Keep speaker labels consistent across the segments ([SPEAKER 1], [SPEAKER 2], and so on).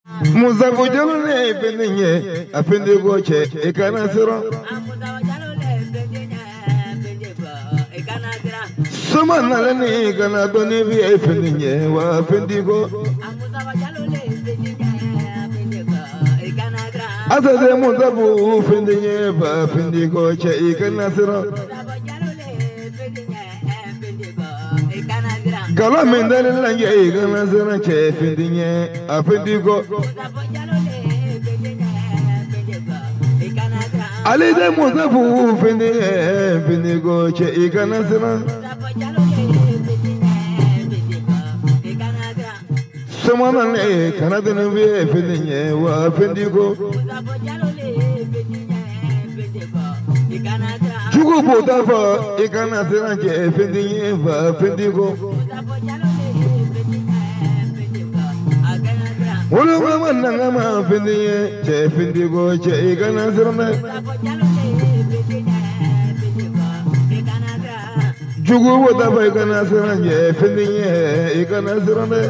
[SPEAKER 1] Musafu Jalo ne ye fɛn ye a fɛn ko cɛ i kana siran. Soma nalen ni kana dɔnni fi ye fɛn ye wa fɛn ko. Asade Musafu fɛn ye fa fɛn ko cɛ i kana siran. Galo min dalen la i kana siran cɛ fɛn ye a fɛn ko. Ale de Musafu fɛn ye fɛn ko cɛ i kana siran. Soma ne kana dɔnni fi ye fɛn ye wa fɛn ko. Jugu b'o ta fɔ i kana siran cɛ fɛn ye fa fɛn ko. Woloma nangama fɛn ye cɛ fɛn ko cɛ i kana siran dɛ. Jugu b'o ta fɔ i kana siran cɛ fɛn ye i kana siran dɛ.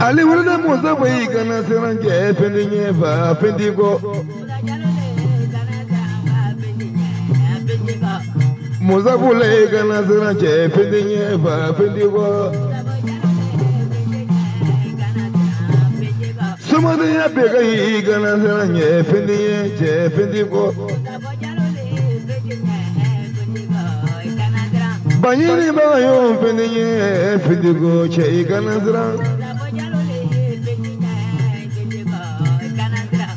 [SPEAKER 1] Ale woloda Musafu i kana siran cɛ fɛn ye fa fɛn ko. Musafu le i kana siran cɛ fɛn ye fa fɛn ko. Somadenya bɛɛ ka i kana siran cɛ fɛn ye cɛ fɛn ko. Baɲini bayo fɛn ye fɛn ko cɛ i kana siran.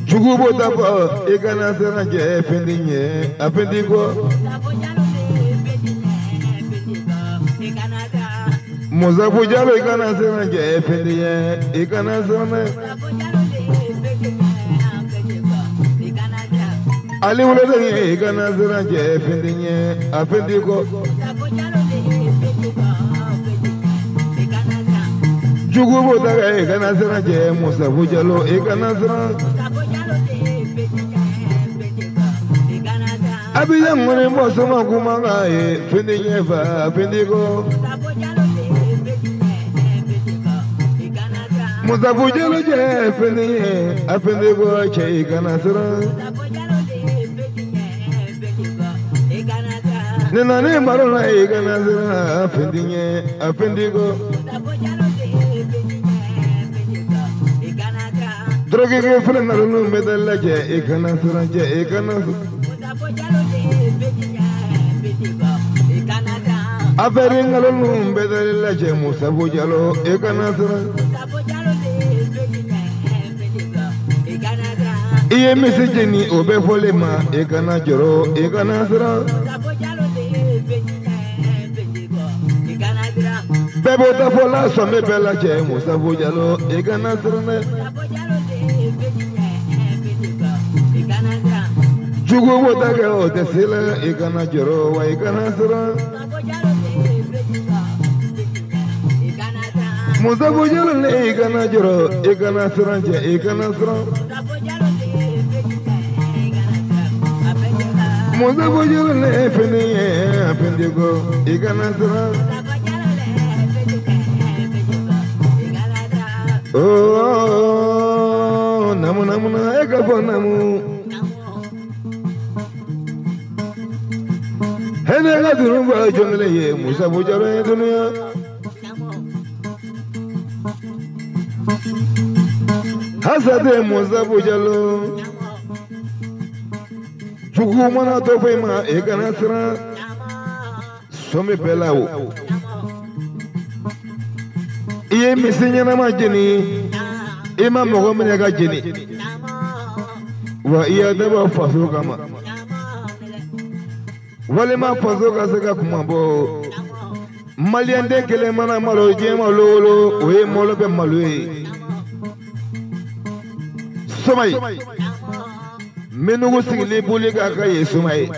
[SPEAKER 1] Jugu b'o ta fɔ i kana siran cɛ fɛn ye a fɛn ko. Musafu Jalo i kana siran cɛ fɛn ye i kana siran dɛ. Ale woloden ye i kana siran cɛ fɛn ye a fɛn ko. Jugu b'o ta i kana siran cɛ Musafu Jalo i kana siran. Abijan ŋɔni bɔ soma kuma ka ye fɛn ye fa fɛn ko. Musafu Jalo cɛ fɛn ye a fɛn ko cɛ i kana siran. Ne nana baro la i kana siran a fɛn ye a fɛn ko. Dɔrɔkɛ filɛ nkalon bɛ da lajɛ i kana siran cɛ i kana siran. Afɛri nkalon bɛ da lajɛ Musafu Jalo i kana siran. I ye misi jeni o bɛ fɔlen ma i kana jɔrɔ i kana siran. Bɛɛ b'o ta fɔ la sɔmi bɛɛ lajɛ Musafu Jalo i kana siran dɛ. Jugu b'o ta kɛ o tɛ se la i kana jɔrɔ wa i kana siran. Musafu Jalo ne i kana jɔrɔ i kana siran cɛ i kana siran. Musafu Jalo ne fɛn ye fɛn ko i kana siran. Oh, namu namu na e ka fɔ namu. Hɛnɛ ka dunu bɔ jɔnkɛlɛ ye Musafu Jalo ye dunuya. Hasade Musafu Jalo. Jugu mana to fɔ i ma i kana siran. Sɔmi bɛɛ la o. I ye misi ɲɛnama jeni i ma mɔgɔ minɛ ka jeni wa i y'a dabɔ faso kama walima faso ka se ka kuma bɔ. Maliyɛn den kelen mana malo diɲɛ ma wolo o ye malo bɛ malo ye. Soma ye minnugu sigilen boli k'a ka ye soma ye.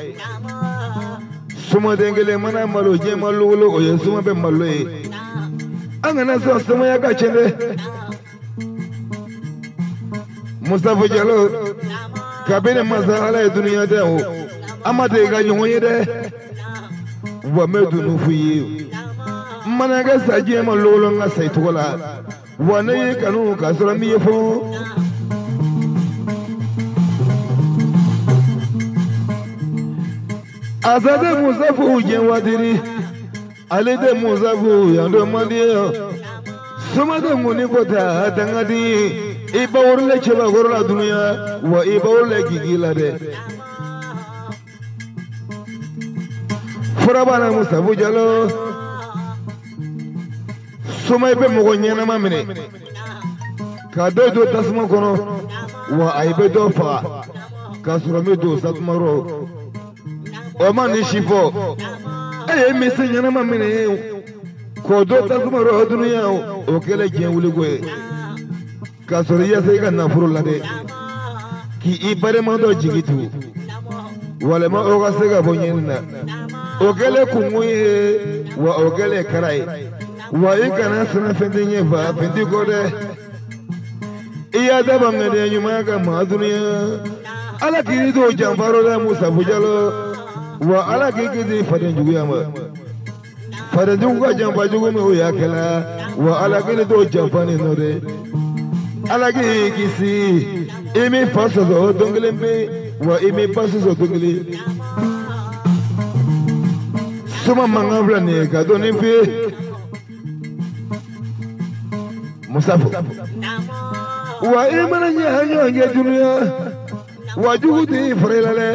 [SPEAKER 1] Somaden kelen mana malo diɲɛ ma wolo o ye soma bɛ malo ye. An kana sɔn somaya ka tiɲɛ dɛ. Musafu Jalo kabini masa Ala ye dunuya dɛ o an ma deli ka ɲɔgɔn ye dɛ. Wa n bɛ dunu f'i ye. Mana kɛ sa diɲɛ ma logolo n ka sa i tɔgɔ la wa ne y'i kanu k'a sɔrɔ min ye fo Azade Musafu diɲɛ waatiri ale tɛ Musafu yan don man di ye soma tɛ ŋɔni ko ta a danga di i ba worolen cɛbakɔrɔ la dunuya wa i ba worolen gigi la dɛ furabana Musafu Jalo soma i bɛ mɔgɔ ɲɛnama minɛ ka dɔ don tasuma kɔnɔ wa a bɛ dɔ faga k'a sɔrɔ min don tasuma rɔ o ma nin si fɔ e ye misi ɲɛnama minɛ k'o don tasuma rɔ dunuya o kɛlen diɲɛ wuliko ye k'a sɔrɔ i yaasa i ka nafolo la dɛ k'i balima dɔ jigi tugu walima o ka se ka bɔ ɲɛni na o kɛlen kungo ye wa o kɛlen kara ye wa i kana siran fɛn tɛ ɲɛ fa fɛn tɛ kɔ dɛ i y'a dabɔ ŋaniya ɲuman ka maa dunuya ala k'i to janfa rɔ dɛ Musafu Jalo wa ala k'i kisi faden juguya ma faden jugu ka janfa jugu min o y'a kɛla wa ala k'i to janfa nin nɔ dɛ ala k'i kisi i m'i fa sɔsɔ don kelen pe wa i m'i ba sɔsɔ don kelen soma mankan filɛ nin ye ka dɔɔnin f'i ye Musafu wa i mana ɲɛ ɲɔgɔn kɛ dunuya wa jugu t'i fara i la dɛ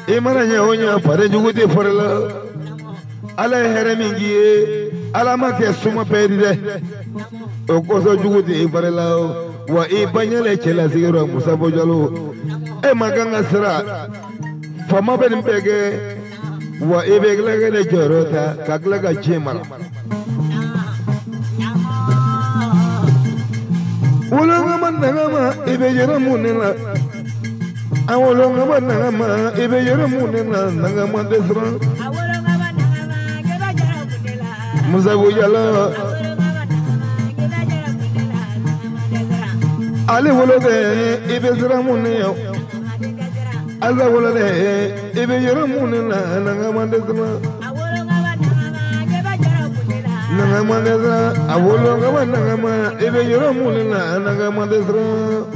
[SPEAKER 1] i mana ɲɛ o ɲɛ faden jugu t'i fara i la ala ye hɛrɛ min k'i ye ala ma kɛ suma bɛɛ di dɛ o kosɔn jugu t'i fara i la wa i ba ɲɛlen cɛlasigi rɔ Musafu Jalo e ma kan ka siran faama bɛ nin bɛɛ kɛ wa i bɛ tila ka ne jɔyɔrɔ ta ka tila ka diɲɛ mara. Wolongama nagama i bɛ yɔrɔ mun de la a wolongama nagama i bɛ yɔrɔ mun de la nagama tɛ siran. Musafu Jalo ale wolo dɛ i bɛ siran mun de ye ala wolo dɛ i bɛ yɔrɔ mun de la nagama tɛ siran. Nagama tɛ siran a wolongama nagama i bɛ yɔrɔ mun de la nagama tɛ siran.